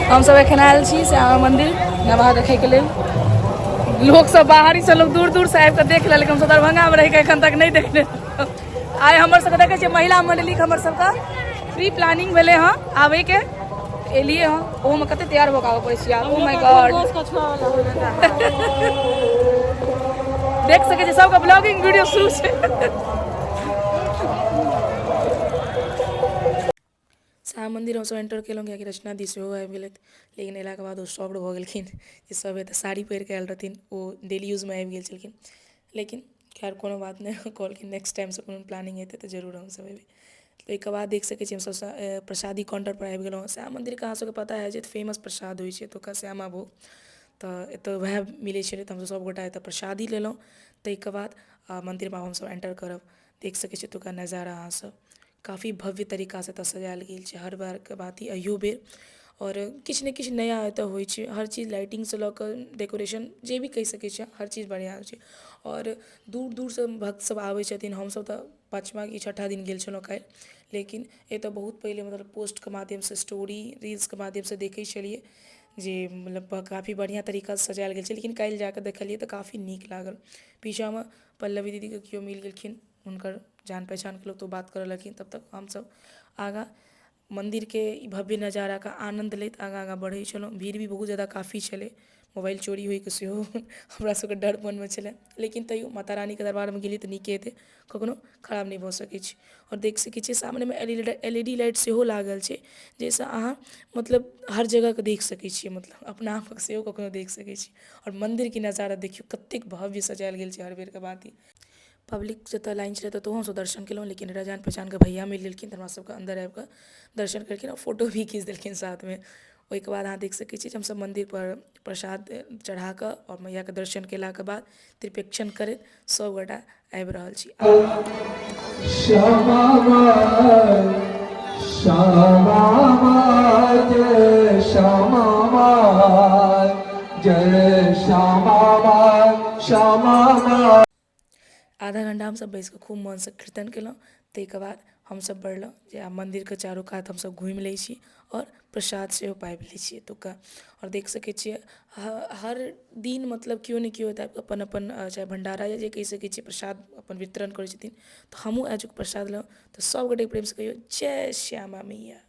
हमसब एखन आयल छी श्यामा मंदिर नवाह देखैके लेल। लोक सब बाहरी से लोग दूर दूर से आबि कऽ देख लेलक, हमसब दरभंगा में रहि कऽ एखन तक नहि देखने। आइ हमर सबके देखै छियै महिला मंडली के हमर सबके प्री प्लानिंग भेलै हँ आबैके, एलियै हँ। ओहोमे कते तैयार भऽ कऽ आबऽ पड़ै छै यार। ओ my God, देख सकै छियै सबके ब्लॉगिंग वीडियो शुरू छै। श्यामा मन्दिर हमसभ एंटर केलहुँ, कियाकि रचना दी सेहो आबि गेलथि। लेकिन अयलाके बाद ओ शॉक्ड भऽ गेलखिन जे सभ एतऽ साड़ी पहिर कऽ आयल रहथिन, ओ डेली यूजमे आबि गेल छलखिन। लेकिन खैर कोनो बात नहि, कहलखिन नेक्स्ट टाइमसँ कोनो प्लानिंग हेतै तऽ जरूर हमसभ अयबै। ओहिके बाद देख सकै छी हमसभ प्रसादी काउंटरपर आबि गेलहुँ। श्यामा मन्दिरके अहाँ सभके पता होयत जे फेमस प्रसाद होइ छै एतुका श्यामा भोग, तऽ एतऽ वएह मिलै छलै। तऽ हमसभ सभगोटा एतऽ प्रसादी लेलहुँ। ताहिके बाद मन्दिरमे आब हमसभ एंटर करब। देख सकै छी एतुका नजारा अहाँसभ, काफी भव्य तरीकासँ एतऽ सजायल गेल छै हर बारके भाँति अहियो बेर। आओर किछु ने किछु नया एतऽ होइ छै, हर चीज लाइटिंगसँ लऽ कऽ डेकोरेशन जे भी कहि सकै छियै, हर चीज बढ़िआँ होइ छै। आओर दूर दूरसँ भक्त सभ आबै छथिन। हमसभ तऽ पाँचमा कि छठा दिन गेल छलहुँ काल्हि, लेकिन एतऽ बहुत पहिले मतलब पोस्टके माध्यमसँ, स्टोरी रील्सके माध्यमसँ देखै छलियै जे मतलब काफी बढ़िआँ तरीकासँ सजायल गेल छै। लेकिन काल्हि जाकऽ देखलियै तऽ काफी नीक लागल। पीछाँमे पल्लवी दीदीके केओ मिल गेलखिन, हुनकर जान पहचानके लोक, तऽ ओ बात करऽ लगलखिन। तब तक हमसभ आगाँ मन्दिरके ई भव्य नजाराके आनन्द लैत आगाँ आगाँ बढ़ै छलहुँ। भीड़ भी बहुत जादा काफी छलै, मोबाइल चोरी होइके सेहो हमरा सभके डर मनमे छलै, लेकिन तैयो माता रानीके दरबारमे गेलियै तऽ नीके हेतै, कखनो खराब नहि भऽ सकै छै। आओर देख सकै छियै सामनेमे एल ई डी लाइट सेहो लागल छै, जाहिसँ अहाँ मतलब हर जगहके देख सकै छियै, मतलब अपना आपके सेहो कखनो देख सकै छी। आओर मन्दिरके नजारा देखियौ कतेक भव्य सजायल गेल छै। हर बेरके भाँति पब्लिक जतऽ लाइन छलै ततहु हमसभ दर्शन केलहुँ, लेकिन एकटा जान पहचानके भैया मिल गेलखिन तऽ हमरा सभके अन्दर आबि कऽ दर्शन केलखिन आओर फोटो भी खीच देलखिन साथमे। ओहिके बाद अहाँ देख सकै छी जे हमसभ मन्दिरपर प्रसाद चढ़ा कऽ आओर मैयाके दर्शन केलाके बाद त्रिपेक्षण करैत सभगोटा आबि रहल छी। श्यामा श्यामा जय श्यामा जय श्यामा श्यामा। आधा घण्टा हमसभ बैसि कऽ खूब मोनसँ कीर्तन केलहुँ। ताहिके बाद हमसभ बढ़लहुँ जे आब मन्दिरके चारू कात हमसभ घुमि लै छी आओर प्रसाद सेहो पाबि लै छी एतुका। आओर देख सकै छियै हर दिन मतलब केओ ने केओ एतऽ आबि कऽ अपन अपन चाहे भण्डारा या जे कहि सकै छियै प्रसाद अपन वितरण करै छथिन। तऽ हमहूँ आजुक प्रसाद लेलहुँ। तऽ सभगोटे प्रेमसँ कहियौ जय श्यामा मैया।